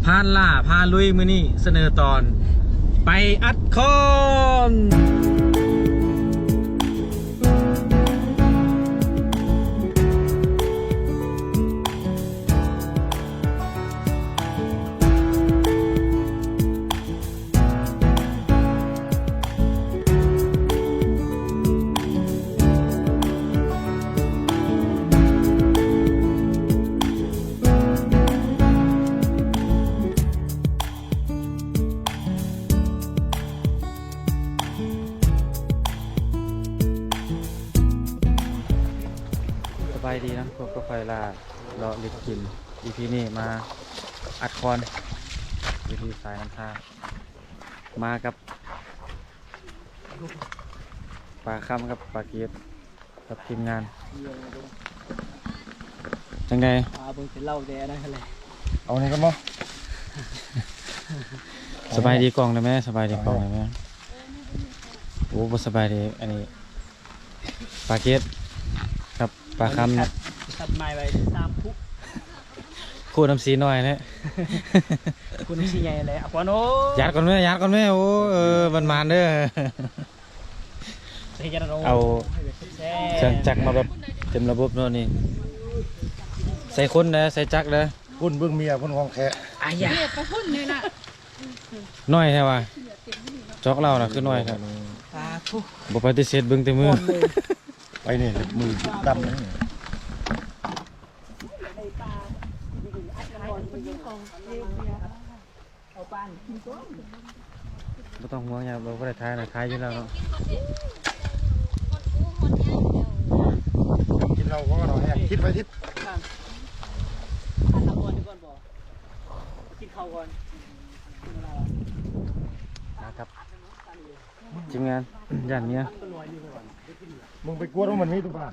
ພານລ່າພາລຸຍ ມື້ນີ້ສະເໜີຕອນ ໄປອັດຄອນ. ສະບາຍດີເນາະ ພົບກັບຂ້ອຍ ລາເລາະລິດກິນ ອີພີນີ້ມາອັດຄອນ ຢູ່ທີ່ສາຍນ້ຳທາ ມາກັບປາຄຳກັບປາເກດ ກັບທີມງານ. ຈັ່ງໃດ? ປາເບິ່ງເປັນເຫຼົ້າແດ່ນັ້ນແຫຼະ. ເອົານີ້ກ່ອນບໍ່? ສະບາຍດີກ້ອງໄດ້ແມ? ສະບາຍດີກ້ອງໄດ້ແມ? ໂອ້ ບໍ່ສະບາຍດີ. ອັນນີ້ປາເກດກັບປາຄຳ ຄັດ ຄັດໝາຍໄວ້ສາມຄູ່ ຄູ່ນຳສີນ້ອຍແຫຼະ ຄູ່ນຳສີໃຫຍ່ແຫຼະ. ເອົາກ່ອນ. ໂອ້ ຢາດກ່ອນແມ ຢາດກ່ອນແມ. ໂອ້ ເອີ ໝານໆເດີ. ເອົາເຄື່ອງຈັກມາແບບເຕັມລະບົບເນາະນີ້. ໃສ່ຄົນເດີ ໃສ່ຈັກເດີ. ພຸ້ນເບິ່ງເມຍເພິ່ນຂອງແທ້. ອາຢາ ເຮັດໄປພຸ້ນນີ້ນະ. ນ້ອຍແທ້ວ່າ ຈອກເຫຼົ້ານະ ຄືນ້ອຍແທ້. ສາທຸ ບໍ່ປະຕິເສດ ເບິ່ງແຕ່ມື. ໄປນີ້ ມືດຳນີ້. ບໍ່ຕ້ອງຫ່ວງຫຍັງ ບໍ່ໄດ້ຖ່າຍນະ ຖ່າຍຢູ່ແລ້ວເນາະ. ກິນເຫຼົ້າກ່ອນເນາະ ຄິດໄວ້ທິດ. ກິນເຂົ້າກ່ອນ. ມາກັບທີມງານ ຢ້ານເມຍ. ມຶງໄປກວດວ່າມັນມີຕົວປາ.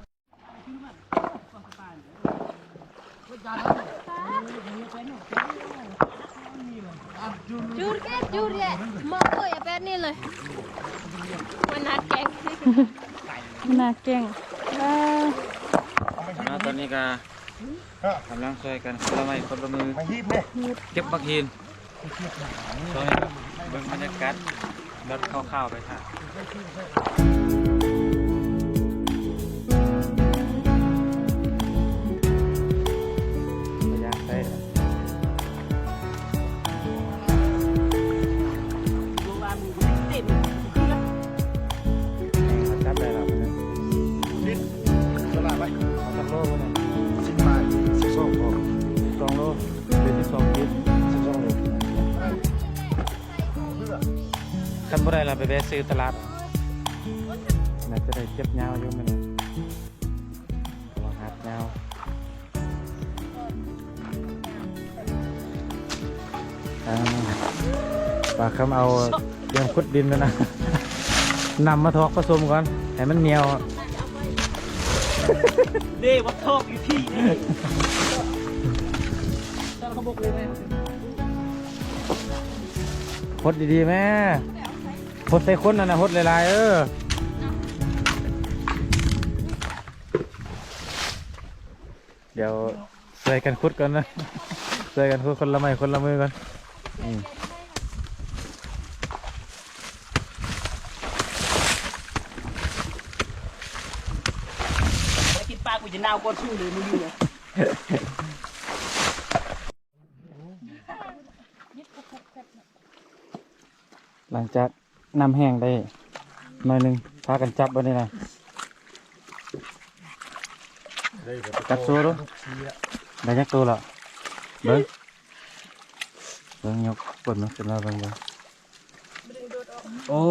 ຈູດແກະ ຈູດແກະ ມາໂອ້ຍ ແບບນີ້ເລີຍ. ມັນໜ້າແກ້ງ ໜ້າແກ້ງ. ເອີ ຕອນນີ້ກະກຳລັງຊ່ວຍກັນຄົນລະໄມ້ຄົນລະມື ມາຮີບເດ້ ເກັບບັກຫີນ. ຊ່ວງນີ້ເບິ່ງບັນຍາກາດແບບຄ່າວໆໄປທ່າ. ຈັບໄດ້ແລ້ວ ຊິນ ສະຫຼາດໄວ້ ເອົາຈັກໂລມື້ນີ້? ສິບປາຍ ສິບສອງພໍ ສິບສອງໂລ ເປັນສິບສອງຂີດ ສິບສອງໂລ. ຄັນບໍ່ໄດ້ລະໄປແວ່ຊື້ຕະຫຼາດ ໜ້າຈະໄດ້ເກັບຍາວຢູ່ມື້ນີ້ ເພາະວ່າຫາດຍາວ. ອ່າ ປາຄຳເອົາ ຕຽມຂຸດດິນແລ້ວນະ ນຳມາຖອກປະສົມກ່ອນ ໃຫ້ມັນໜຽວ. ເດ້ ມາຖອກຢູ່ທີ່ນີ້ ຫົດດີໆແມ່ ຫົດໃສ່ຄົນຫັ້ນນະ ຫົດຫຼາຍໆ ເອີ. ດຽວຊ່ວຍກັນຂຸດກ່ອນນະ ຊ່ວຍກັນຂຸດ ຄົນລະໄມ້ຄົນລະມືກ່ອນ. ອືມ ໄປກິນປາ ກູຈະໜາວກ່ອນສູງເລີຍ ມຶງຢູ່ເລີຍ. ຫຼັງຈາກ ນ້ຳແຫ້ງໄດ້ໜ້ອຍໜຶ່ງ ພາກັນຈັບບັດນີ້ນະ. ຈັບໂຊດູ ໄດ້ຈັກໂຕແລ້ວ? ເບິ່ງ ເບິ່ງ ຍົກກົ້ນມັນຂຶ້ນມາເບິ່ງເບິ່ງ. ໂອ້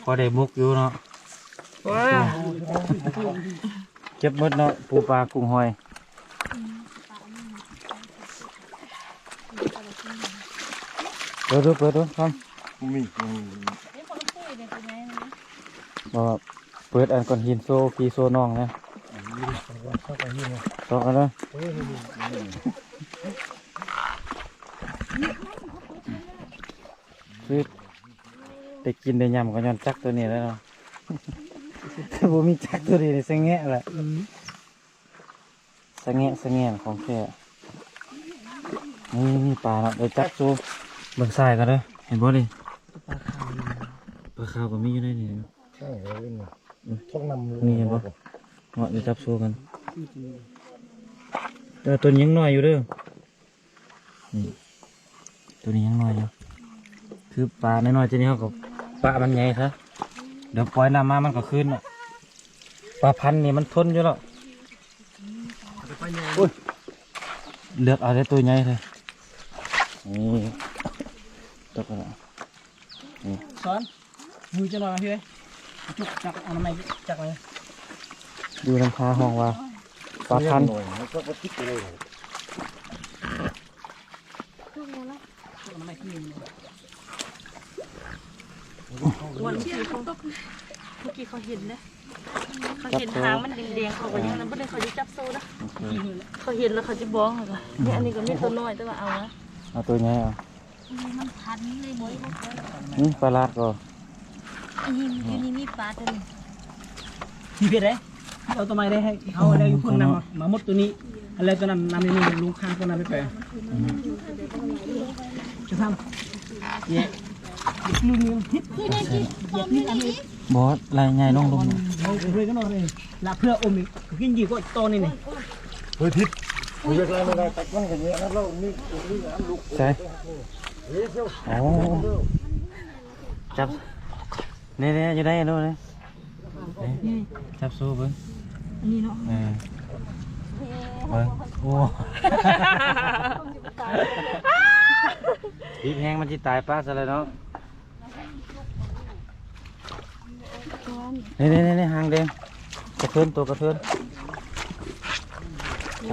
ພໍໄດ້ໝົກຢູ່ເນາະ. ວ້າ ເກັບໝົດເນາະ ປູປາກຸ້ງຫອຍ. ເປີດດູ ເປີດດູ ຄຳ. ມີ ມີ ມີ ບໍ່ ເປີດອັນກ້ອນຫີນໂຊພີ່ໂຊນ້ອງນະ. ຊອກເອົາເດີ. ຄືໄດ້ກິນໄດ້ຫຍັບກໍຍ້ອນຈັກໂຕນີ້ແຫຼະເນາະ. ຖ້າບໍ່ມີຈັກໂຕນີ້ນີ້ ສະແງະລະ. ອືມ ສະແງະສະແງນຂອງແທ້. ນີ້ ນີ້ປາເນາະ ໄດ້ຈັບໂຊ ເບິ່ງຊາຍກັນເດີ ເຫັນບໍ່ນີ້? ປາຂາວ ປາຂາວກໍມີຢູ່ໃນນີ້ ໃຊ່ເລີຍນີ້ ອືມ ທ້ອງນ້ຳ ນີ້ເຫັນບໍ່? ເນາະ ໄດ້ຈັບໂຊກັນ ແຕ່ວ່າຕົວນີ້ຍັງນ້ອຍຢູ່ເດີ. ນີ້ ຕົວນີ້ຍັງນ້ອຍຢູ່ ຄືປານ້ອຍໆ ຕົວນີ້ເຮົາກໍປະມັນໃຫຍ່ຊະ ດຽວປ່ອຍນ້ຳມາມັນກໍຄືນເນາະ. ປາພັນນີ້ມັນທົນຢູ່ແລ້ວ. ໂອ້ຍ ເລືອກເອົາແຕ່ຕົວໃຫຍ່ເລີຍ. ນີ້ ຕົກແລ້ວ. ນີ້ ສອນ ມືຈັກໜ່ອຍພີ່ເອີຍ ຈຸກຈັກອະນາໄມຈັກໜ່ອຍ ຢູ່ນຳພາຫ້ອງວ່າປາພັນ. ເມື່ອກີ້ເຂົາເຫັນເດ້ ເຂົາເຫັນຫາງມັນແດງໆ ເຂົາກໍຍັງນັ້ນ ບໍ່ໄດ້ ເຂົາຈະຈັບໂຊນະ ເຂົາເຫັນແລ້ວເຂົາຈະບອກ. ນີ້ ອັນນີ້ກໍມີຕົວນ້ອຍ ແຕ່ວ່າເອົາມາ ເອົາຕົວໃຫຍ່ເອົາ. ມັນພັນເລີຍ ນີ້ປາລາດກໍ ອັນນີ້ຢູ່ນີ້ມີປາຕົວໜຶ່ງ ທີ່ເພັດເດ້ ເອົາຕົວໃໝ່ໄດ້ ໃຫ້ເອົາແລ້ວຢູ່ພຸ້ນນຳ ມາໝົດຕົວນີ້ ອັນແລ້ວຕົວນັ້ນນຳນີ້ ລົງຂ້າງຕົວນັ້ນໄປ ຈະທຳ ເຍ ລຸ້ນນີ້ ບໍ່ ລາຍໃຫຍ່ລົງ ລົງ ເຮົາເລີຍກັນເນາະ ລະເພື່ອອົມອີກ ກິນດີກວ່າຕອນນີ້ນີ້ ເຮີຍ ທິດ ເວລານັ້ນຕັກມັນກໍແຍ່ແລ້ວ ນີ້ ນີ້ອັນລູກ ໃສ່ ໂອ້ ຈັບ ນີ້ໆ ຢູ່ໃນໂນ້ນນີ້ ນີ້ ຈັບໂຊເບິ່ງ ອັນນີ້ເນາະ ເອີ ເບິ່ງ ໂອ້ ບີບແຮງມັນຊິຕາຍປາຊະແລ້ວເນາະ. ນີ້ໆໆ ຫາງແດງ ກະເທີນ ໂຕກະເທີນ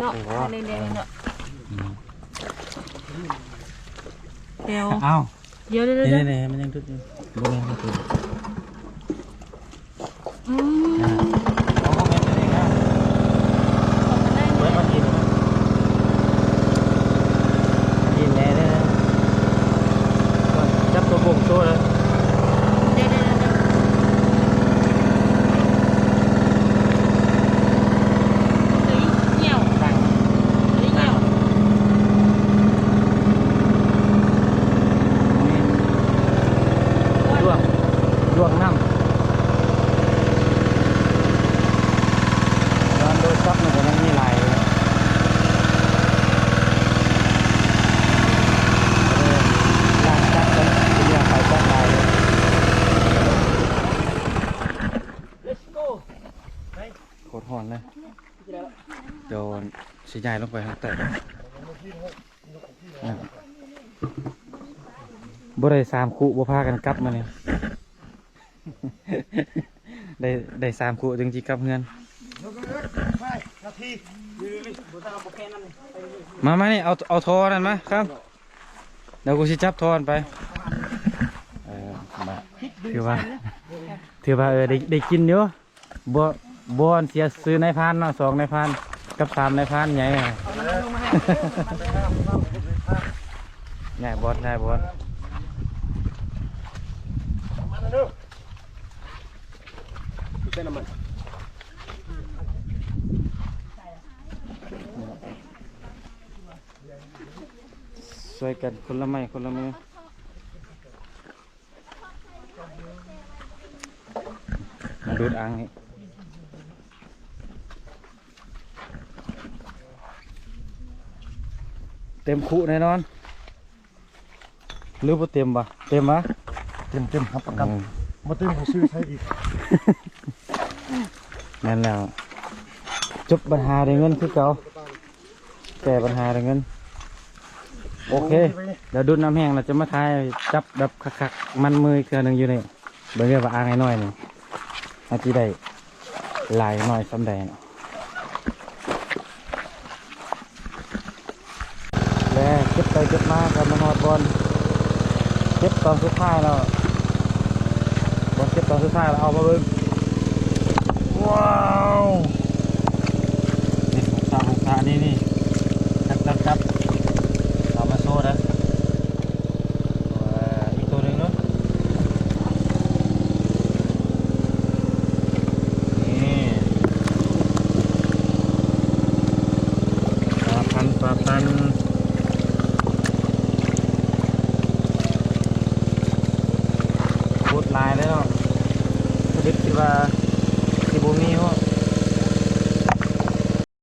ເນາະ ຫາງແດງໆເນາະ ແຕ່ວ ອ້າວ ດຽວໆໆ ນີ້ໆ ມັນຍັງຖືກຢູ່ ບໍ່ແມ່ນ ບໍ່ຖືກ. ອືມ ອ່າ ເອົາ ບໍ່ແມ່ນຕົວນີ້ນະ ເອົາມາໄດ້ ໄວ້ມາກິນ ກິນແດ່ເດີ ຈັບຕົວໂປ່ງໂຊເດີ ເດີໆໆ ເດີ ເດີ ເດີ ເດີ ລວກ ລວກນ້ຳ ຕອນໂດນຈັບມັນກໍຍັງມີຫຼາຍຢູ່ ເອີ ລ້າງຈັບກັນ ເປັນເລື່ອງໄປຈັບຫຼາຍເລີຍ. ໂຄດຮ້ອນເລີຍ ດຽວຊິຍ້າຍລົງໄປທາງໃຕ້. ອ່າ ບໍ່ໄດ້ສາມຄູ່ ບໍ່ພາກັນກັບມື້ນີ້ ໄດ້ ໄດ້ສາມຄູ່ຈຶ່ງຊິກັບເຮືອນ. ມາ ມານີ້ ເອົາ ເອົາທໍ່ນັ້ນມາ ຄັບ ດຽວກູຊິຈັບທໍ່ໄປ. ເອີ ມາ ຖືວ່າ ຖືວ່າ ເອີ ໄດ້ ໄດ້ກິນຢູ່. ບໍ່ ບໍ່ເສຍຊື່ນາຍພານເນາະ ສອງນາຍພານກັບສາມນາຍພານໃຫຍ່ ນາຍບອດ ນາຍບອດ ໃສ່ນ້ຳມັນ ຊ່ວຍກັນຄົນລະໄມ້ຄົນລະມື. ມາດູດອ່າງນີ້ ເຕັມຄຸແນ່ນອນ ຫຼືບໍ່ເຕັມວະ? ເຕັມວະ? ເຕັມໆ ຮັບປະກັນ ອືມ ບໍ່ເຕັມກໍຊື້ໃຊ້ອີກ. ແມ່ນແລ້ວ ຈົບບັນຫາໄດ້ເງິນຄືເກົ່າ. ແກ້ບັນຫາເລື່ອງເງິນ. ໂອເຄ ດຽວດູດນ້ຳແຫ້ງແລ້ວຈະມາຖ່າຍຈັບແບບຄັກໆ ມັນມືອີກເທື່ອໜຶ່ງຢູ່ນີ້ ເບິ່ງເດີວ່າອ່າງນ້ອຍໆນີ້ ເຮົາຊິໄດ້ຫຼາຍນ້ອຍສ່ຳໃດເນາະ. ແລະ ເກັບໄປເກັບມາກໍມາຮອດບ່ອນເກັບຕອນສຸດທ້າຍແລ້ວ ບ່ອນເກັບຕອນສຸດທ້າຍແລ້ວ ເອົາມາເບິ່ງ ວ້າວ ນີ້ ຫົກສາມ ຫົກສາມ ນີ້ ນີ້ ຈັບ ຈັບ ຈັບ ເອົາມາໂຊນະ ເອີ ອີກໂຕໜຶ່ງເນາະ ນີ້ ປາພັນ ປາພັນ. ຫຼາຍເລີຍເນາະ ຜະລິດທີ່ວ່າ